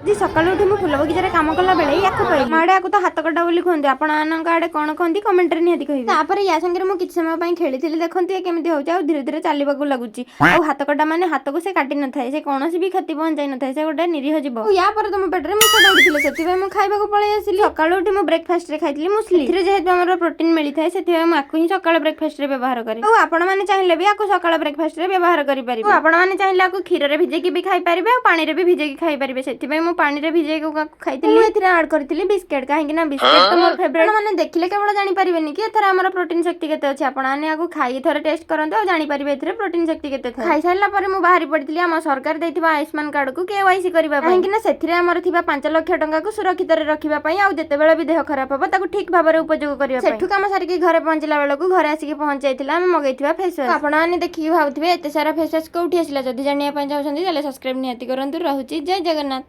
ଆଜି ସକାଳୁ ଉଠି ମୁଁ ଫୁଲ ବଗିଚାରେ କାମ କଲା ବେଳେ ୟାକୁ ପାଇଲି। ଆମ ଆଡ଼େ ୟାକୁ ତ ହାତ କଟା ବୋଲି କୁହନ୍ତି। ଆପଣମାନଙ୍କ ଆଡ଼େ କଣ କହନ୍ତି, କମେଣ୍ଟରେ ନିହାତି କହିବେ। ତାପରେ ୟା ସାଙ୍ଗରେ ମୁଁ କିଛି ସମୟ ପାଇଁ ଖେଳିଥିଲି। ଦେଖନ୍ତୁ, ଇଏ କେମିତି ହଉଛି ଆଉ ଧୀରେ ଧୀରେ ଚାଲିବାକୁ ଲାଗୁଛି। ଆଉ ହାତ କଟା ମାନେ ହାତକୁ ସେ କାଟି ନଥାଏ, ସେ କୌଣସି ବି କ୍ଷତି ପହଞ୍ଚାଇ ନଥାଏ, ସେ ଗୋଟେ ନିରୀହ ଜୀବ। ଆଉ ୟା ପରେ ତ ମୋ ପେଟରେ ମୂଷା ଦୌଡ଼ିଥିଲେ, ସେଥିପାଇଁ ମୁଁ ଖାଇବାକୁ ପଳେଇ ଆସିଲି। ସକାଳୁ ଉଠି ମୁଁ ବ୍ରେକଫାଷ୍ଟରେ ଖାଇଥିଲି ମୁସଲି। ଏଥିରେ ଯେହେତୁ ଆମର ପ୍ରୋଟିନ ମିଳିଥାଏ, ସେଥିପାଇଁ ମୁଁ ଆକୁ ହିଁ ସକାଳ ବ୍ରେକଫାଷ୍ଟରେ ବ୍ୟବହାର କରେ। ଆଉ ଆପଣମାନେ ଚାହିଁଲେ ବି ଆକୁ ସକାଳ ବ୍ରେକଫାଷ୍ଟରେ ବ୍ୟବହାର କରିପାରିବେ। ଆଉ ଆପଣମାନେ ଚାହିଁଲେ ଆକୁ କ୍ଷୀରରେ ଭିଜେଇକି ବି ଖାଇପାରିବେ ଆଉ ପାଣିରେ ବି ଭିଜେଇକି ଖାଇପାରିବେ। ସେଥିପାଇଁ ମୁଁ ପାଣିରେ ଭିଜେଇକି ଆକୁ ଖାଇଥିଲି। ମୁଁ ଏଥିରେ ଆଡ୍ କରିଥିଲି ବିସ୍କେଟ, କାହିଁକି ନା ବିସ୍କେଟ ତ ମୋର ଫେଭରେଟ୍। ମାନେ ଦେଖିଲେ କେବଳ ଜାଣିପାରିବେନି କି ଏଥିରେ ଆମର ପ୍ରୋଟିନ ଶକ୍ତି କେତେ ଅଛି। ଆପଣମାନେ ଆକୁ ଖାଇକି ଥରେ ଟେଷ୍ଟ କରନ୍ତୁ ଆଉ ଜାଣିପାରିବେ ଏଥିରେ ପ୍ରୋଟିନ ଶକ୍ତି କେତେ ଥାଏ। ଖାଇସାରିଲା ପରେ ମୁଁ ବାହାରି ପଡ଼ିଥିଲି ଆମ ସରକାର ଦେଇଥିବା ଆୟୁଷ୍ମାନ କାର୍ଡକୁ କେୱାଇସି କରିବା ପାଇଁ, କାହିଁକି ନା ସେଥିରେ ଆମର ଥିବା 5 ଲକ୍ଷ ଟଙ୍କାକୁ ସୁରକ୍ଷିତରେ ରଖିବା ପାଇଁ ଆଉ ଯେତେବେଳେ ବି ଦେହ ଖରାପ ହବ, ତାକୁ ଠିକ ଭାବରେ ଉପଯୋଗ କରିବା ପାଇଁ। ସେଠୁ କାମ ସାରିକି ଘରେ ପହଞ୍ଚିଲା ବେଳକୁ ଘରେ ଆସିକି ପହଞ୍ଚାଇଥିଲା ଆମେ ମଗେଇଥିବା ଫେସ୍ ୱାଶ। ଆପଣମାନେ ଦେଖିକି ଭାବୁଥିବେ, ଏତେ ସାରା ଫେସ୍ ୱାଶ କୋଉଠି ଆସିଲା? ଯଦି ଜାଣିବା ପାଇଁ ଚାହୁଁଛନ୍ତି, ତାହେଲେ ସବସ୍କ୍ରାଇବ ନିହାତି କରନ୍ତୁ। ରହୁଛି, ଜୟ ଜଗନ୍ନାଥ।